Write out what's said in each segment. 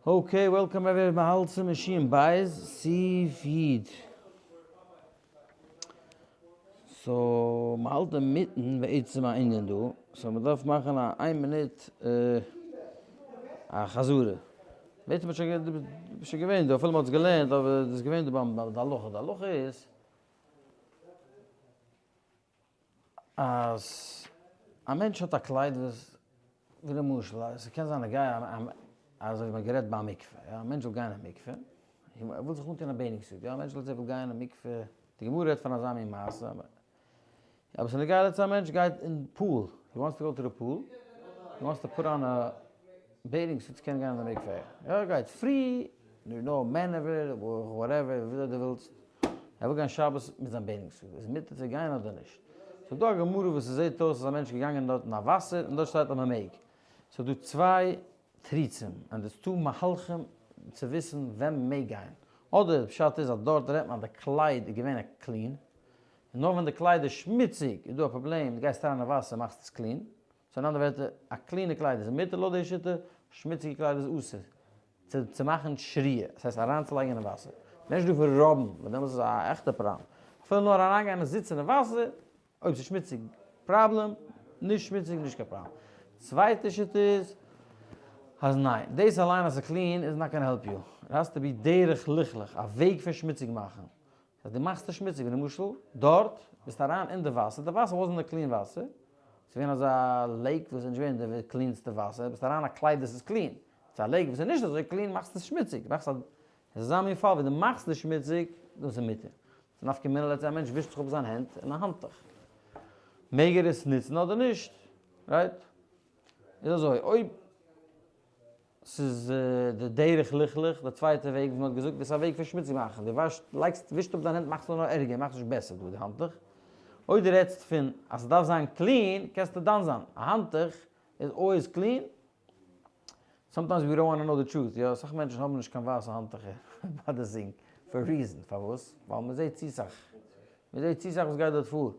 Okay, welcome everybody, מ'האלט צום מאשין בית, סעיף י'. So, מ'האלט אינמיטן בעצם א ענין דא, so מ'דארף מאכן א איין מינוט א חזרה. בעצם האט שוין געווען דא, אפילו מ'האט עס געלערנט, אבער דאס איז געווען דא ביים די הלכה. די הלכה איז אז א מענטש האט א קלייד וואס, ווי למשל, ס'קען זיין ער גייט אזוי ווי מ'האט גערעדט ביי א מקווה, יא, א מענטש זאל גיין אין מקווה, ער וויל זיך אנטון א bathing suit, יא, א מענטש וויל גיין אין מקווה, די גמרא רעדט פון אזא מין מעשה, אבער ס'איז נוגע צו א מענטש גייט אין pool, he wants to go to the pool, he wants to put on a bathing suit צו קענען גיין אין די מקווה, יא, ער גייט free, no maneuver, whatever, וויאזוי דו ווילסט, ער וויל גיין שבת מיט זיין bathing suit, איז מותר צו גיין אדער נישט? ס'איז דא א גמרא וואס ס'זעט אויס אז א מענטש איז געגאנגען דארט אין א וואסער און דארט שטייט אז מ'מעג. ס'איז דא צוויי תירוצים און דאס טו מהלכים צו וויסן ווען מ'מעג גיין. אדער די פשט איז אז דארט רעדט מען אז די קלייד איז געווען א clean, און נאר ווען די קלייד איז שמוציג איז דא א פראבלעם, דו גייסט אריין אין וואסער מאכסט עס clean. So אין אנדערע ווערטער, א clean ע קלייד איז מותר לויט די שיטה, שמוציגע קלייד איז אסור. צו מאכן שריעה, דאס הייסט אריינצולייגן אין וואסער, נישט דא פון rub ן, ווייל דעמאלטס איז א עכטע פראבלעם, אפילו נאר אריינגיין און זיצן אין וואסער, אויב ס'איז שמוציג פראבלעם, נישט שמוציג נישט קיין פראבלעם. צווייטע שיטה איז אז ניין, דאס אליין אז ס'איז clean איז not gonna help you, it has to be דרך לכלוך, א וועג פון שמוציג מאכן, אז דו מאכסט עס שמוציג, ווי למשל דארט ביסטו אריין אין די וואסער, די וואסער wasn't די clean וואסער, ס'איז געווען אזא lake וואס איז נישט געווען די clean סטע וואסער, ביסט אריין א קלייד וואס איז clean, צו א lake וואס איז נישט אזוי clean מאכסטו עס שמוציג, מאכסט א, עס איז אזא מין פאל ווי דו מאכסט עס שמוציג, דאס איז מותר. ס'איז נפקא מינה let's say א מענטש ווישט זיך אפ זיין הענט אין א האנטוך, מעג ער עס נוצן אדער נישט, right? איז אזוי, אויב ס'איז די דרך לכלוך, די צווייטע וועג וואס מ'האט געזאגט, דאס איז א וועג פון שמוציג מאכן, דו וואשט, לייגסט, ווישט אפ דיין הענט מאכסטו נאר ערגער, מאכסט נישט בעסער דא די האנטוך. אויב דו רעדסט פון אז ס'דארף זיין clean, קענסטו דן זיין, א האנטוך איז always clean, sometimes we don't wanna know the truth, יא, אסאך מענטשן האבן נישט קיין ווייסע האנטוכער ביי די sink, for reason, פארוואס? ווייל מען זעט צו סאך, מען זעט צו סאך וואס גייט דארט פאר,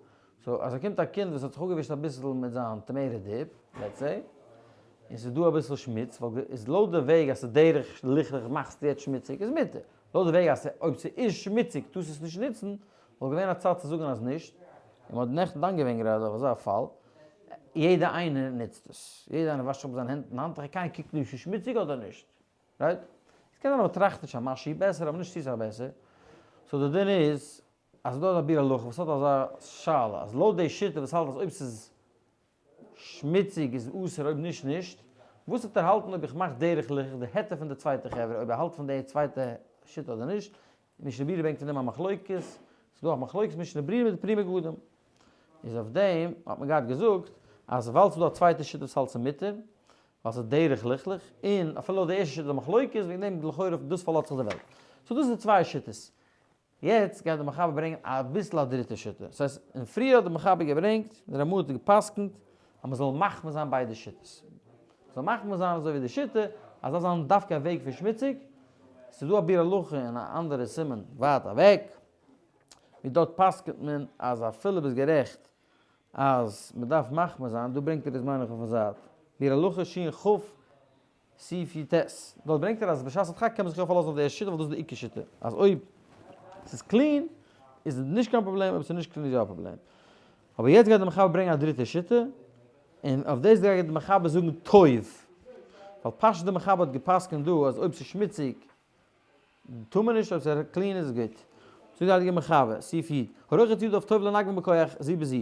so אז ס'קומט א קינד וואס האט זיך אפגעווישט אביסל מיט זיין tomato dip, let's say, און ס'איז דא אביסל שמוץ, ווייל איז לויט די וועג אז ס'איז דרך לכלוך מאכסטו יעצט שמוציג איז מותר, לויט די וועג אז אויב ס'איז שמוציג טארסטו עס נישט נוצן, וואלט געווען א צד צו זאגן אז נישט, און מ'האט נעכטן דן געווען גראדע אויף אזא פאל, יעדע איינער נוצט עס, יעדע איינער וואשט זיך אפ זיין הענט אין האנטוך, קיינער קוקט נישט איז שמוציג אדער נישט, right? עס קען זיין אז מ'טראכט נישט אז משהו בעסער אבער נישט צו סאך בעסער, so די דין איז אז ס'דא אזא ביאור הלכה וואס האט אזא שאלה אז לויט די שיטה וואס האלט אז אויב ס'איז שמוציג איז אסור אויב נישט נישט, וואס וועט ער האלטן אויב איך מאך דרך לכלוך די היתר פון די צווייטע חברה אויב ער האלט פון די צווייטע שיטה אדער נישט, משנה ברורה ברענגט פון דעם א מחלוקת, ס'איז דא א מחלוקת משנה ברורה מיט די פרי מגדים, איז אויף דעם האט מען געהאט געזאגט אז ווייל ס'איז דא א צווייטע שיטה וואס האלט ס'איז מותר, ווייל ס'איז דרך לכלוך, און אפילו לויט די ערשטע שיטה איז א מחלוקת, וועגן דעם לכאורה אויף דאס פארלאזט זיך די וועלט. so דאס איז די צוויי שיטות. יעצט גייט די מחבר ברענגען אביסל א דריטע שיטה. ס'הייסט, אין פריער האט די מחבר געברענגט, די רמ"א האט גע'פסק'נט, אז מ'זאל מחמיר זיין ביידע שיטות. מ'זאל מחמיר זיין אזוי ווי די שיטה, אז דארף זיין דווקא א וועג פון שמוציג. ס'איז דא א ביאור הלכה אין א אנדערע סימן ווייט אוועק, ווי דארט פסק'נט מען אז אפילו ביסט גערעכט אז מ'דארף מחמיר זיין, דא ברענגט ער עס מיין איך אויפן זייט, ביאור הלכה שכ סעיף יט, דארט ברענגט ער אז בשעת הדחק קען מען זיך יא פארלאזן אויף די ערשטע שיטה ווייל דאס איז די עיקר שיטה, אז אויב ס'איז clean איז נישט קיין פראבלעם, אויב ס'איז נישט clean איז יא א פראבלעם. אבער יעצט גייט די מחבר ברענגען א דריטע שיטה, און אויף דאס גייט די מחבר זאגן טוב, ווייל פשוט די מחבר האט גע'פסק'נט דא אז אויב ס'איז שמוציג טאר מען נישט, אויב ס'איז clean איז גוט. זאגט די הייליגע מחבר, סעיף י', הרוחץ ידיו טוב לנגבן בכח זו בזו,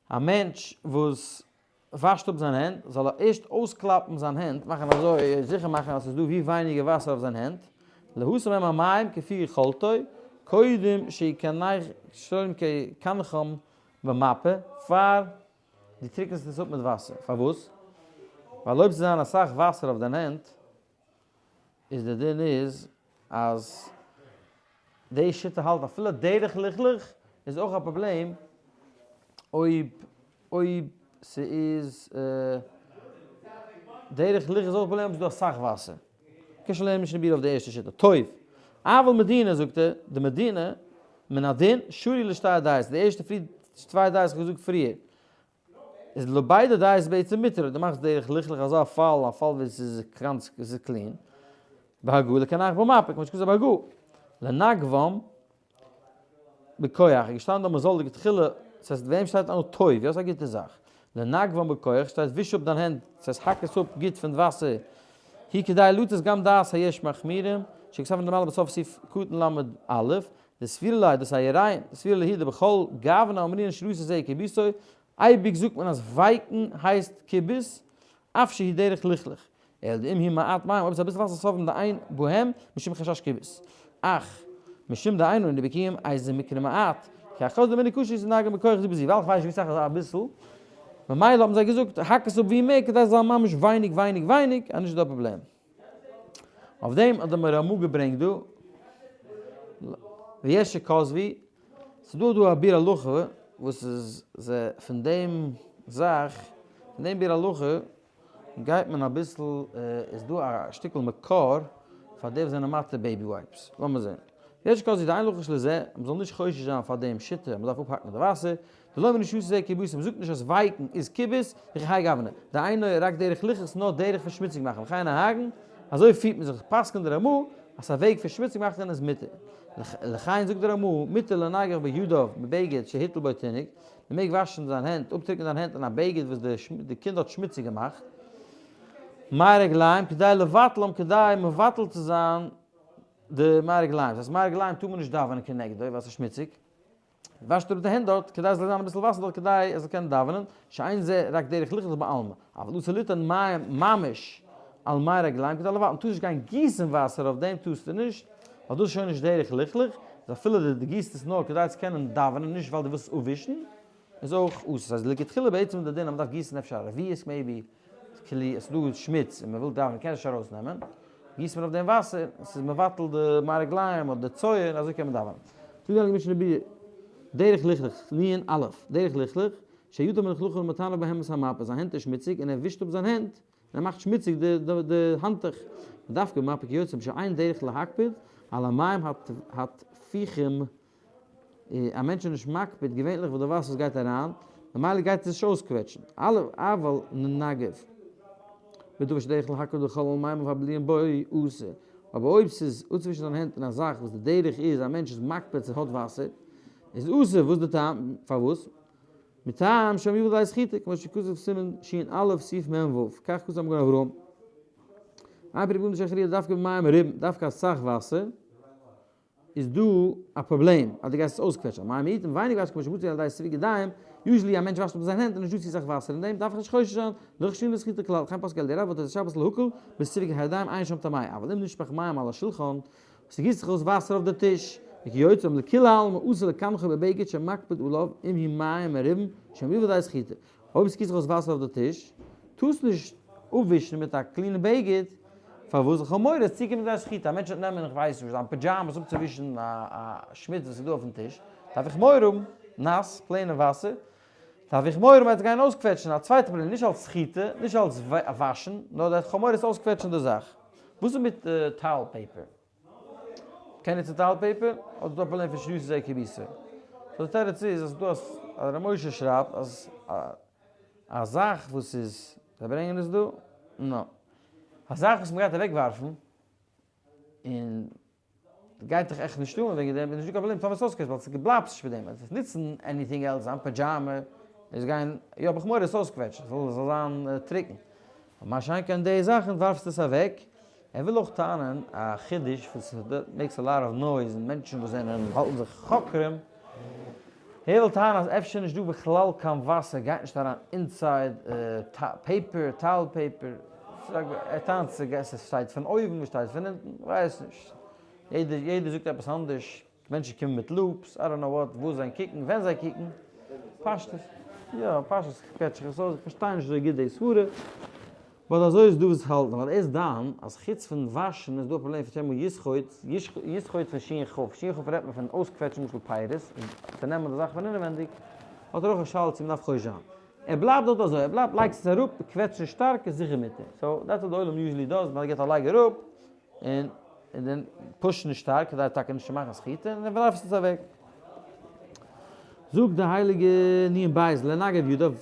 א מענטש וואס וואשט אפ זיין הענט, זאל ער ערשט אויסקלאפן זיין הענט, מאכן אזוי, זיכער מאכן אז ס'איז דא ווי ווייניגער וואסער אויף זיין הענט, להסיר מהם המים כפי יכולתו, קודם שיקנחם במפה, פאר דו טריקענסט עס אפ מיט וואסער. פארוואס? ווייל אויב ס'איז זיין אסאך וואסער אויף דיין הענט, איז די דין איז אז די שיטה האלט אפילו דרך לכלוך איז אויך א פראבלעם אויב אויב ס'איז דרך לכלוך איז אויך א פראבלעם אויב ס'איז דא אסאך וואסער. קען שוין לערנען משנה ברורה אויף די ערשטע שיטה. טוב. אבל מדינה זאגט ער, די מדינה, מן הדין, שרי לשתי הדעות, די ערשטע פרי צוויי דעות האב איך געזאגט פריער, איז לויט ביידע דעות בעצם מותר, אויב דו מאכסט דרך לכלוך אזא פאל, א פאל ווי עס איז גאנץ עס איז clean. בהגהה לקנח במפה, כמו שכתוב בהגהה. לנגבם בכח, איז געשטאנען דא מ'זאל לכתחילה, ס'הייסט וועם שטייט אנו טוב, יא ס'איז א גוטע זאך. לנגבם בכח שטייט וויש אפ דיין הענט, ס'הייסט האק עס אפ גוט פון וואסער. היא כדי לטות גם דעת היש מחמירים, שכתב למעלה בסוף סעיף קטן ל"א, דסבירא ליה דאס א יראים, דסבירא להו דבכל גוונא אמרינן שרייתא זה כיבוסו, אייביג זאגט מען אז ווייקן הייסט כיבוס, אף שהיא דרך לכלוך. אלא דאם היא מעט מים, אויב איז אביסל וואסער סוברים דאין בהם משום חשש כיבוס. אך משום דאינו אנו בקיאים איזה מקרה מעט, כי אחוז דמיניה קשה איז נהגה מכח זה בזה, ווייל איך ווייס נישט ווי סאך איז אביסל, ממילא האבן זיי געזאגט האק עס אפ ווי מער כדי עס זאל זיין ממש ווייניג ווייניג ווייניג אז נישט איז דא א פראבלעם. אויף דעם האט דער רמא געברענגט דא, ויש שכתבו, ס'דא דא א ביאור הלכה וואס איז פון דעם זאך, פון דעם ביאור הלכה גייט מען אביסל, איז דא א שטיקל מקור פאר די וואס זענען מתיר baby wipes, לאמיר זען. יש כזו דאין לחוש לזה, מען זאל נישט חושש זיין פאר דעם שיטה אז מען דארף אפהאקן די וואסער, דלא אמרינן שרייתא זה כיבוסו, מען זאגט נישט אז ווייקן איז כיבוס, וכי האי גוונא, דאינו רק דרך ליכלוך נאר דרך פון שמוציג מאכן, וכן נוהגין, אזוי פירט מען זיך, פסק'נט די רמא אז א וועג פון שמוציג מאכן איז מותר. לכן זאגט די רמא, מותר לנגב בידיו בבגד שהטיל בו תינוק, מען מעג וואשן זיין הענט, אפטריקענען זיין הענט אין א בגד וואס די קינד האט שמוציג געמאכט, מי רגליים, כדי לבטלם, כדי מבטל צו זיין די מי רגליים, דאס הייסט מי רגליים טאר מען נישט דאווענען כנגדו ווייל עס איז שמוציג, וואשט ער אפ די הענט דארט כדי עס זאל זיין אביסל וואסער דארט כדי ער זאל קענען דאווענען, שאין זה רק דרך לכלוך בעלמא, אבל אסור ליתן מים ממש על מי רגליים כדי לבטלם, טארסט נישט גיין גיסן וואסער אויף דעם טארסטו נישט, ווייל דאס איז שוין נישט דרך לכלוך, איז אפילו דו גיסט עס נאר כדי צו קענען דאווענען נישט ווייל דו ווילסט עס אפווישן, איז אויך אסור. ס'הייסט לכתחילה בעצם איז די דין אז מ'דארף גיסן אפשר א רביעית maybe, כלי, עס איז דא שמוץ און מ'וויל דאווענען קען עס נישט ארויסנעמען, גיסט מען אויף דעם וואסער, עס איז מבטל די מי רגליים אדער די צואה און אזוי קען מען דאווענען. זאגט די הייליגע משנה ברורה, דרך לכלוך, נ א, דרך לכלוך, שידיו מלוכלכין ומטנף בהם את המפה, זיין הענט איז שמוציג און ער ווישט אפ זיין הענט, און ער מאכט שמוציג די האנטוך, ודווקא במפה כיוצא שאין דרך להקפיד על המים התפיחים, א מענטש איז נישט מקפיד געווענליך וואס די וואסער וואס גייט אריין, ממילא גייט עס נישט אויסקוועטשן, אבל ננגב בדבר שדרך להקפיד בכל המים הבלויים בו אסור, אבער אויב ס'איז אפצווישן זיין הענט אין א זאך וואס די דרך איז א מענטש איז מקפיד ס'האט וואסער, איז אסור, וואס די טעם? פארוואס? מטעם שמא יבא לידי סחיטה, כמו שכתוב סימן שא סעיף מ ו, כך כתב המגן אברהם. איין פרי בגדים שחרי' דווקא במים מרובים, דווקא אסאך וואסער, איז דא א פראבלעם אז דו גייסט עס אויסקוועטשן, מים מועטים, ווייניג וואסער כמו שמצוי על ידי סיווג ידיים, usually א מענטש וואשט אפ זיין הענט און נישט דא צו סאך וואסער אין דעם, דארף איך נישט חושש זיין, לא חששינן לסחיטה כלל, וכן פסק אליה רב ותוס' שבת להקל בסיווג הידיים עיין שם טעמא, אבל אם נשפך מים על השולחן, ס'גיסט זיך אויס וואסער אויף די טיש, וכיוצא לכולי עלמא אסור לקנחו בבגד שמקפיד עליו אם הוא מים מרובים שמא יבא לידי סחיטה. אויב ס'גיסט זיך אויס וואסער אויף די טיש, טארסט נישט אפווישן מיט א clean ע בגד, פארוואס? איך האב מורא עס צוקומט לידי סחיטה, א מענטש וועט נעמען איך ווייס נישט זיין pajamas אפצואווישן א שמוץ וואס איז דא אויפן טיש, דארף איך מורא האבן, נאס, plain ע וואסער, דארף איך מורא האבן ער וועט גיין אויסקוועטשן, א צווייטע פראבלעם, נישט אלס סחיטה, נישט אלס וואשן, נאר איך האב מורא עס אויסקוועטשן די זאך. וואס איז מיט towel paper? קען נוצן towel paper? אדער איז דא א פראבלעם פון שרייתא זה כיבוסו? so די תירוץ איז אז דא אז ר' משה שרייבט אז א זאך וואס איז, זיי ברענגען עס דא? נא. א זאך וואס מ'גייט אוועק ווארפן און גייט דיך עכט נישט אן וועגן דעם איז נישטא קיין פראבלעם טאמער עס אויסקוועטשט ווייל ס'בלייבט נישט מיט דעם עס נוצן anything else זיין pajama איז גיין יא האב איך מורא עס אויסקוועטשן זאל זאל זיין טרוקן מה שאין כן די זאכן ווארפסט עס אוועק ער וויל אויך טענה'ן א חידוש וואס makes a lot of noise און מענטשן וואס זענען האלטן זיך חוקרים ער וויל טענה'ן אז אפשר נישט דא בכלל קיין וואסער גייט נישט אריין inside paper towel paper ער טענה'ט ס'שטייט פון אויבן ס'שטייט פון אונטן כ'ווייס נישט יעדער יעדער זאגט עפעס אנדערש מענטשן קומען מיט loops I don't know what וואס זיי קוקן ווען זיי קוקן פשטות יא פשטות קוועטש איך עס אויס איך פארשטיי נישט אזוי גוט די סברה but אזוי איז דא וואס האלטן ווייל ער איז דן אז חוץ פון וואשן איז דא א פראבלעם פון שמא יסחוט יסחוט פון שין כ' שין כ' רעדט מען פון אויסקוועטשן למשל פירות און צונעמען די זאך פון אינעווענדיג האט ער אויך א שאלה צו מ'דארף חושש זיין ער בלייבט דארט אזוי ער בלייבט לייגסט עס אראפ קוועטש נישט שטארק איז זיכער מותר so that's what די עולם usually does מען גיבט א לייג אראפ און און דען push נישט שטארק כדי טאקע נישט צו מאכן סחיטה און דען ווארפסט עס אוועק. זאגט די הייליגע נ בית לנגב ידיו,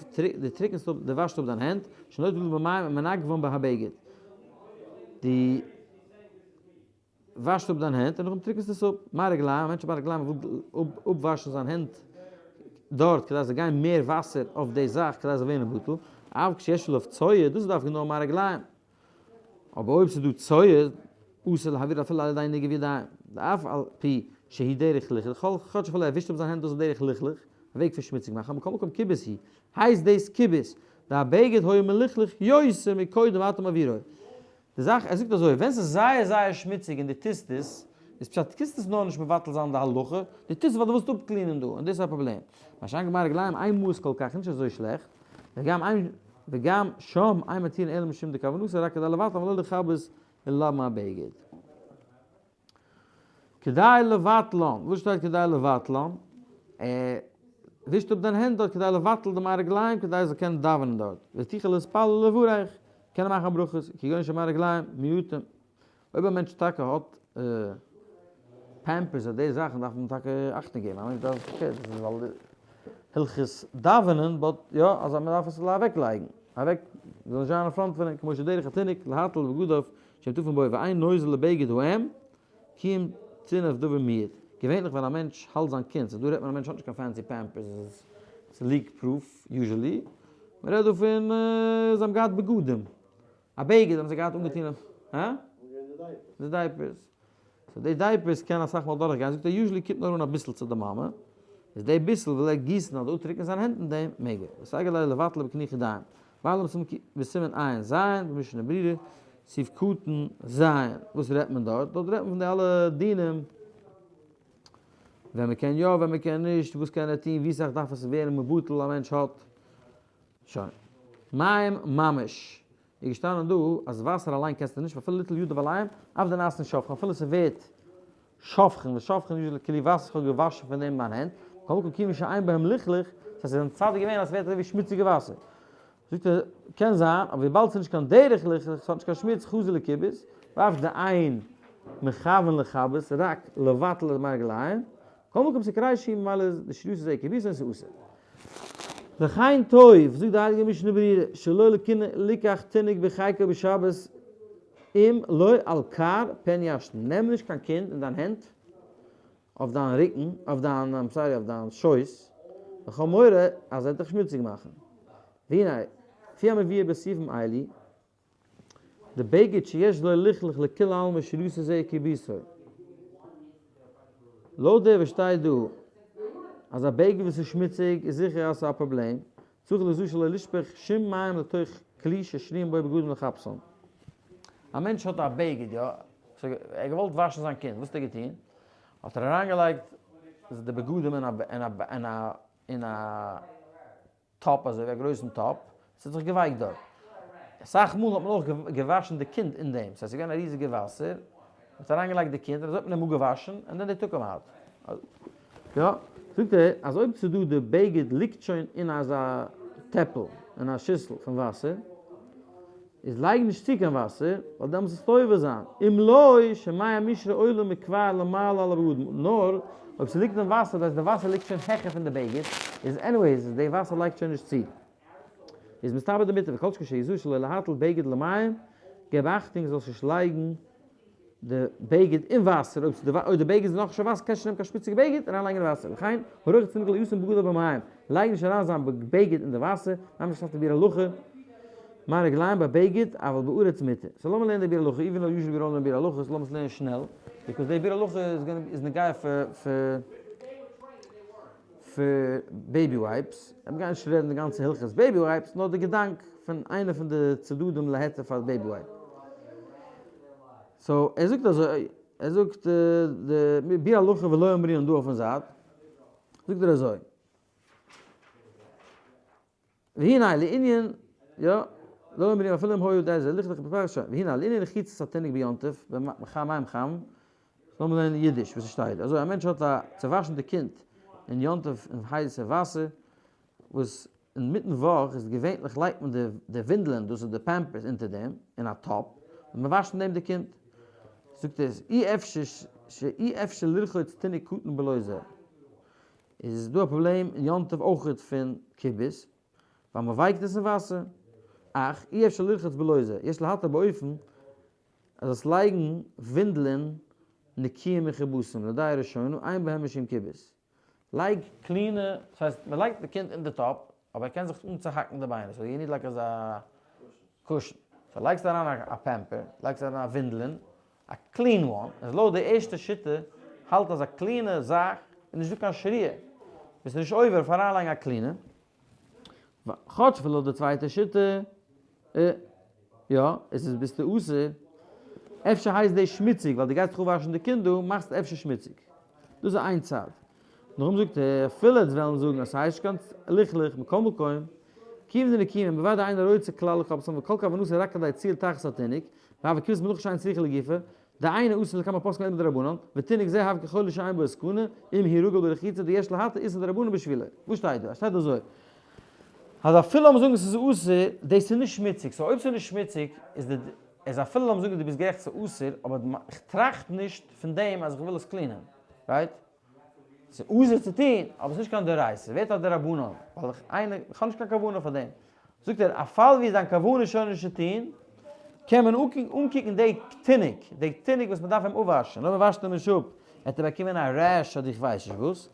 דו טריקנסט אפ, דו וואשסט אפ דיין הענט, שנוטל במים ומנגבן בהבגד. דו. וואשט אפ דיין הענט און נאכדעם טריקנסט עס אפ. מי רגליים, א מענטש האט מי רגליים וויל אפוואשן זיין הענט דארט כדי ס'זאל גיין מער וואסער אויף די זאך כדי ס'זאל ווערן בטל, אף כשיש עליו צואה, דאס דארף נאר מי רגליים. אבער אויב ס'איז דא צואה, אסור להעביר אפילו על ידי ניגוב ידיים, דאף על פי שהיא דרך לכלוך, כאטש אפילו ער ווישט אפ זיין הענט דאס איז דרך לכלוך, א וועג פון שמוציג מאכן, מכל מקום כיבוס היא, הייסט דאס כיבוס, והבגד היה מלוכלך יותר מקודם ואתה מעבירו. די זאך, ער זאגט אזוי, ווען ס'איז זייער זייער שמוציג און דו טוסט עס, איז פשט קענסט עס נאר נישט מבטל זיין די הלכה, דו טוסט ווייל דו ווילסט אפ clean ען דא, און דאס איז א פראבלעם. מה שאין כן מי רגליים אין מאוס כל כך, נישט אזוי שלעכט, וגם אין וגם שם אין מתירין אלא משום דכוונתו רק כדי לבטל ולא לכבס וללבן הבגד. כדי לבטלן, וואס שטייט כדי לבטלן? ער ווישט אפ דיין הענט דארט כדי לבטל די מי רגליים כדי ער זאל קענען דאווענען דארט, ותוכל להתפלל ולברך, קענען מאכן ברכות, כגון שמי רגליים מיעוטים. אויב א מענטש טאקע האט פעמפערס אדער די זאכן דארף מען טאקע אכטונג געבן, א מענטש דארף, okay, דאס איז ווייל הלכות דאווענען, but יא, אז מען דארף עס אוועק לייגן, אוועק, זאל נישט זיין אין front פון אים, כמו שדרך התינוק להטיל בגדיו שנטפין בו ואין נוזל לבגד האם, כי אם טינוף דבר מיעוט. געווענליך ווען א מענטש האלט זיין קינד, סאו דא רעדט מען א מענטש האט נישט קיין fancy פעמפערס, עס איז leak proof usually, מען רעדט דא פון זיי האבן געהאט בגדים, א בגד האבן זיי געהאט אנגעטון אויף, הא? די diapers. so די diapers קען אסאך מאל דורך גיין, זאגט ער usually קומט נאר אן אביסל צו די מאמע, איז די ביסל וויל ער גיסן אדער אפטריקענען זיין הענט אין דעם, מעג ער. וסגי ליה לבטלה בקינוח ידיים. ווייל בסימן עיין ז, במשנה ברורה, סעיף קטן ז, וואס רעדט מען דארט? דארט רעדט מען פון די אלע דינים, ווען מען קען יא ווען מען קען נישט, וואס קען ער טון, ווי סאך דארף עס ווערן מבוטל א מענטש האט. שוין. מים ממש. איז געשטאנען דא אז וואסער אליין קענסטו נישט, ואפילו ליטול ידיו עליהם, אף דנעשין שופכין, אפילו ס'ווערט שופכין, וואס שופכין איז usually כלי וואסער, כ'האב געוואשן פון דעם מיין הענט, מכל מקום כיוון שאין בהם לכלוך, ס'הייסט זיי זענען צדיק געווען אז ס'ווערט אזוי ווי שמוציגע וואסער. זאגט ער, קען זיין, אבער וויבאלד ס'איז נישט קיין דרך לכלוך, ס'האט נישט קיין שמוץ, חזי לכיבוס, ואף דאין מכוון לכבס, רק לבטל את מי רגליים, מכל מקום ס'כריי שהיא ממילא איז די שריעות איז כיבוס און ס'איז אסור. וכן טוב, זאגט די הייליגע משנה ברורה, שלא ליקח תינוק בחיקו בשבת אם לא על כרעו פן ישתין, נעם נישט קיין קינד אין דיין הענט אויף דיין רוקן, אויף דיין, I'm sorry, אויף דיין שויס, איך האב מורא אז ער וועט דיך שמוציג מאכן. והנה, כפי המבואר בסעיפים אלו, די בגד שיש לו לכלוך לכולי עלמא שריותו זה כיבוסו. לויט דער וואס שטייט דא אז א בגד וואס איז שמוציג איז זיכער אז ס'איז א פראבלעם, צריך לזהר שלא לשפוך שום מים לתוך כלי ששרויים בו בגדים לכבסן. א מענטש האט א בגד יא, so ער האט געוואלט וואשן זיין קינד, וואס האט ער געטון? האט ער אריינגעלייגט די בגדים אין א טאפ אזוי ווי א גרויסן טאפ, עס האט זיך געווייקט דארט. אסאך מאל האט מען אויך געוואשן די קינד אין דעם, ס'הייסט ס'איז געווען א ריזיגע וואסער, מען האט אריינגעלייגט די קינד און אזוי האט מען אים אפגעוואשן, and then they took him out. יא, זאגט ער אז אויב ס'איז דא די בגד ליגט שוין אין אזא טעפל, אין א שיסל פון וואסער, איז לייג נישט צו קיין וואסער, ווייל דעמאלטס וועסטו עובר זיין, אם לא, שמי המשרה עולה מכבר למעלה על הבגדים, נאר אויב ס'ליגט אין וואסער, דאס הייסט די וואסער ליגט שוין העכער פון די בגד, איז anyways די וואסער לייגט שוין נישט צו, איז מסתבר דמותר, וכל שכן שיזהר שלא להטיל בגד למים, געב אכטונג זאלסט נישט לייגן די בגד אין וואסער, אויב די בגד איז נאכנישט אין וואסער קענסטו נישט נעמען קיין שמוציגע בגד און אריינלייגן אין וואסער, לכן הרוחץ תינוק לא ישים בגדיו במים, לייג נישט אריין זיין בגד אין די וואסער, ממש שטייט אין ביאור הלכה, מי רגליים בבגד אבל בארץ מותר. so לאמיר לערנען די ביאור הלכה, even though usually we don't learn ביאור הלכות, לאמיר עס לערנען שנעל, because די ביאור הלכה איז gonna איז נוגע פאר פאר פאר baby wipes, מיר גייען נישט רעדן די גאנצע הלכות baby wipes, נאר די געדאנק פון איינע פון די צדדים להיתר פאר baby wipe. so ער זאגט אזוי, ער זאגט די ביאור הלכה ולא אמרינן דא אויפן זייט, זאגט ער אזוי. והנה לענין, יא, לא אמרינן אפילו אם היה די זה לכלוך בפרשה, והנה לענין רחיצת התינוק ביום טוב, במים חמים, לאמיר לערנען אידיש וואס עס שטייט, אזוי א מענטש האט א צו וואשן די קינד אין יום טוב אין הייסע וואסער, וואס אינמיטן וואך איז געווענליך לייגט מען די ווינדלען, דאס איז די פעמפערס אונטער דעם, אין א טאפ, און מען וואשט אין דעם די קינד. זאגט ער, אי אפשר שאי אפשר לרחוץ תינוק קטן בלא זה. איז דא א פראבלעם אין יום טוב אויכעט פון כיבוס, ווייל מען ווייקט עס אין וואסער, אך אי אפשר לרחוץ בלא זה, יש להתיר באופן אז זאלסט לייגן ווינדלען. נקיים מכובסים, לדעה ראשונה, אין בהם משום כיבוס. לייג clean ע, דאס הייסט מען לייגט די קינד אין די טאפ, אבער ער קען זיך אנצוהאקן די ביינער, so you need like אזא cushion. so לייגסט אריין א pamper, לייגסט אריין א ווינדלען, א clean one, איז לויט די ערשטע שיטה האלט אז א clean ע זאך איז נישט דא קיין שריעה, ביסט נישט עובר אויף אריינלייגן א clean ע, כאטש אפילו לויט די צווייטע שיטה, יא, עס איז ביסטו אסור, אפשר הייסט דאס שמוציג ווייל דו גייסט דאך אפוואשן די קינד דא, מאכסט אפשר שמוציג. דאס איז איין צד. נאכדעם זאגט ער, אפילו עטס וועלן זאגן אז ס'הייסט נישט קיין לכלוך מכל מקום, כיוון דנקיים בוודאי אינו רוצה כלל לכבסם וכל כוונתו רק כדי ציל תחת התינוק, והוה כבס מלאכה שאין צריכה לגופה, דאינו אסור לכמה פוסקים אלא מדרבנן, ותינוק זה הוה כחולה שאין בו סכנה, אם הוא רגיל ברחיצה דיש להתיר איסור דרבנן בשבילו. וואס שטייט דא? עס שטייט אזוי, אז אפילו לאמיר זאגן עס איז אסור, דאס איז נישט שמוציג, so אויב ס'איז נישט שמוציג, איז די, איז אפילו לאמיר זאגן דו ביסט גערעכט ס'איז אסור, אבער איך טראכט נישט פון דעם אז איך וויל עס clean ען, right? ס'איז אסור צו טון, אבער ס'איז נישט קיין דאורייתא, ס'ווערט א דרבנן, ווייל איך איינער, איך האב נישט קיין כוונה פאר דעם. זאגט ער, א פאל ווי זיין כוונה איז שוין נישט צו טון, קען מען אנקוקן די תינוק, די תינוק וואס מ'דארף אים אפוואשן, אויב מ'וואשט אים נישט אפ, וועט ער באקומען א rash אדער איך ווייס נישט וואס,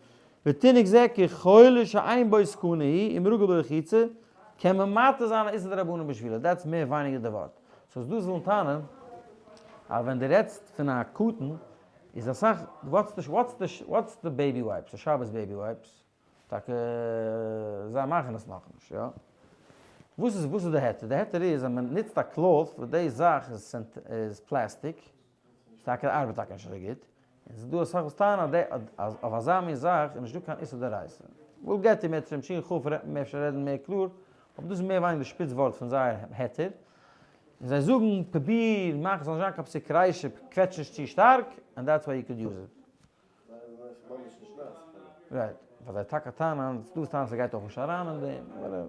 ותינוק זה כחולה שאין בו סכנה הוא, אם רגיל ברחיצה, קען מען מתיר זיין א איסור דרבנן בשבילו, that's מער ווייניגער די ווארט. so דא זאלן טענה'ן אז ווען דו רעדסט פון א קטן, איז אסאך, what's the what's the what's the baby wipes, די שבת baby wipes, טאקע זיי מאכן עס נאכנישט, יא? וואס איז וואס איז די היתר? די היתר איז אז מען נוצט א cloth וואס די זאך איז איז פלעסטיק, טאקע ארבעט טאקע נישט אזוי גוט, און ס'איז דא אסאך וואס טענה'ן אז אז אויף אזא מין זאך איז נישטא קיין איסור דאורייתא. we'll get אם ירצה השם כ'האף מען אפשר רעדן מער קלאר, אבער דאס איז מער ווייניגער די שפיץ ווארט פון זייער היתר. און זיי זאגן פרוביר מאך עס זאל נישט זיין קיין פסיק רישא קוועטש נישט צו שטארק and that's why you could use it. right, ווייל זיי טאקע טענה'ן, ס'דא וואס טענה'ן ס'גייט אויך נישט אריין אין דעם, אבער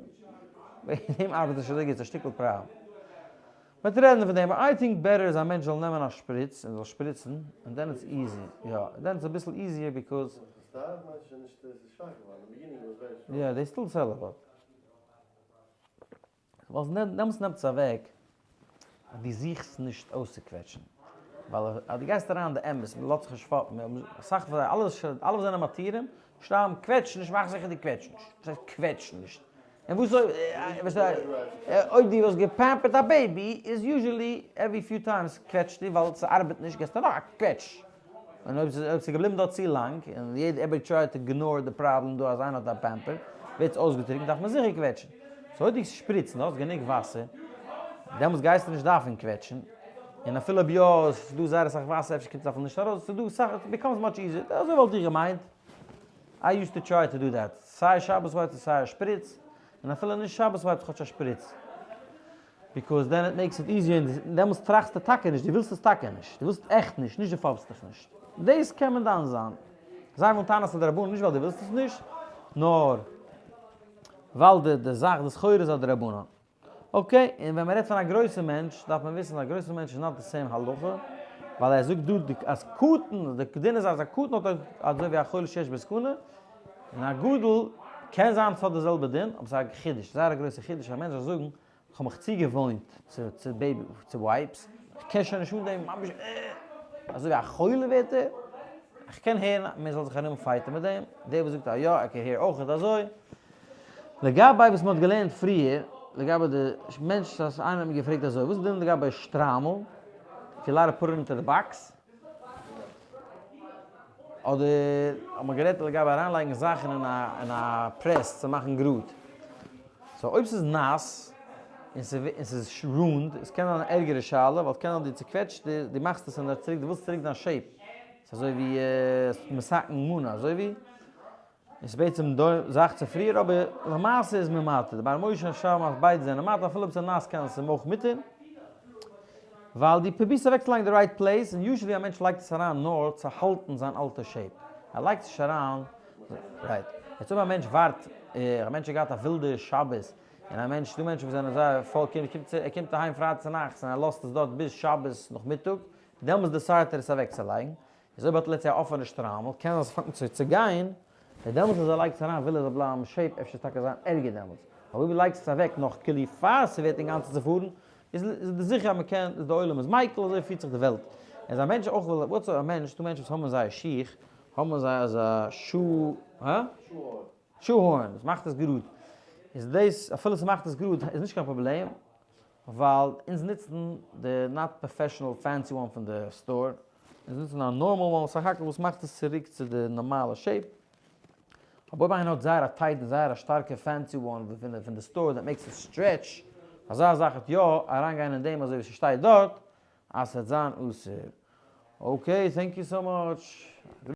וועגן דעם ארבעט נישט אזוי גוט, ס'איז א שטיקל פראבלעם. מ'וועט רעדן פון דעם, אבער I think better איז א מענטש זאל נעמען א שפריץ און זאל שפריצן, and then it's easy, יא, then it's אביסל easier because. יא, they still sell it but. ווייל דעמאלטס נעמט עס אוועק אז דו זוכסט נישט אויסצוקוועטשן, ווייל אז דו גייסט אריין אין די אמת, מען לאזט זיך נישט פאפן, אסאך פון זיי, אלע וואס זענען מתירים, שרייבן קוועטש נישט, מאך זיכער דו קוועטש נישט, וואס הייסט קוועטש נישט? און וואס אויב דו וואלסט געפעמפערט א baby איז usually every few times קוועטשסטו ווייל ס'ארבעט נישט געסטו נאך א קוועטש. און אויב ס'איז געבליבן דארט צו לאנג, און יעדער everybody try to ignore די פראבלעם דא אז איינער האט א pamper, ווערט עס אויסגעטריקנט דארף מען זיכער קוועטשן. so אויב דו שפריצן האסט גענוג וואסער, דעמאלטס גייסטו נישט דארפן קוועטשן, און אפילו אויב יא, עס איז דא זייער אסאך וואסער אפשר קומט עס אפילו נישט ארויס, ס'איז דא אסאך, it becomes much easier, אזוי וואלט איך געמיינט, I used to try to do that, סיי שבת wipes און סיי א שפריץ, און אפילו נישט שבת wipes כאטש א שפריץ. because then it makes it easier און דעמאלטס טראכסטו טאקע נישט, דו ווילסט עס טאקע נישט, דו ווילסט עכט נישט, נישט דו פאפסט דיך נישט. דאס קען מען דן זיין. זיי ווילן טענה'ן אז ס'איז דרבנן נישט ווייל דו ווילסט עס נישט, נאר ווייל די די זאך, די סחורה איז א דרבנן. okay, און ווען מ'רעדט פון א גרויסע מענטש, דארף מען וויסן אז א גרויסע מענטש איז not the same הלכה, ווייל ער זאגט דא אז קטן, די דין איז אז א קטן האט אזוי ווי א חולה שיש בו סכנה, און א גדול קען זיין ס'האט די זעלבע דין, אבער ס'איז א חידוש, זייער א גרויסע חידוש א מענטש זאל זאגן כ'האב מיך צוגעוואוינט צו baby צו wipes, כ'קען שוין נישט אן דעם, ממש אזוי ווי א חולה ווערט ער, כ'קען הערן מען זאל זיך ארום fight ן מיט דעם, דער וואס זאגט אז יא ער קען הערן אויכעט אזוי. לגבי וואס מ'האט געלערנט פריער, לגבי די מענטש, איינער האט מיר געפרעגט אזוי, וואס איז די דין לגבי שטריימל, if you allowed to put it into the box? אדער האט מען גערעדט לגבי אריינלייגן זאכן אין א אין א press צו מאכן גראד. so אויב ס'איז נאס און ס'איז רונד, עס קען זיין א ערגערע שאלה, ווייל קען זיין דו צוקוועטשט די, דו מאכסט עס און צוריק, דו ווילסט צוריק דיין shape. ס'איז אזוי ווי מתקן מנה, אזוי ווי. עס איז בעצם די זאך צו פריער אבער למעשה איז מען מתיר, די באר משה שרייבן אז ביידע זענען מתיר אפילו אויב עס איז נאס קען עס אים אויך מותר, ווייל דו פרובירסט אוועקצולייגן די right place און usually א מענטש לייגט עס אריין נאר צו האלטן זיין אלטע shape, ער לייגט עס נישט אריין right. יעצט אויב א מענטש ווארט, א מענטש האט געהאט א ווילדע שבת און א מענטש, ס'דא מענטשן וואס זענען זייער פול, ער קומט אהיים פרייטאג צונאכטס און ער לאזט עס דארט ביז שבת נאכמיטאג, דעמאלטס decide ט ער עס אוועקצולייגן, איז אויב האט let's say א אפענע שטריימל קען זיין ס'פאנגט אן צו צוגיין, און דעמאלטס אז ער לייגט עס אריין וויל ער זאל בלייבן shape אפשר טאקע זיין ערגער דעמאלטס, אבער אויב לייגסט עס אוועק נאך כאילו פאר ס'ווערט אינגאנצן צופארן, איז איז די זיכער אז מ'קען, איז די עולם איז מיקל אזוי פירט זיך די וועלט. איז א מענטש אויך וויל, וואטס א מענטש, דא מענטשן וואס האבן זייער שיך, האבן זיי אזא shoe, הא? Shoe horn, דאס מאכט עס גראד. איז דאס, אפילו ס'מאכט עס גראד, איז נישט קיין פראבלעם, ווייל אונז נוצן די not professional fancy one פון די store, אונז נוצן א normal one סך הכל וואס מאכט עס צוריק צו די נארמאלע shape. אבער אויב איינער האט זייער א tight און זייער א שטארקע fancy one פון די store that makes it stretch, אזא זאך וועט יא אריינגיין אין דעם אזוי ווי ס'שטייט דארט אז ס'וועט זיין אסור. Okay, thank you so much.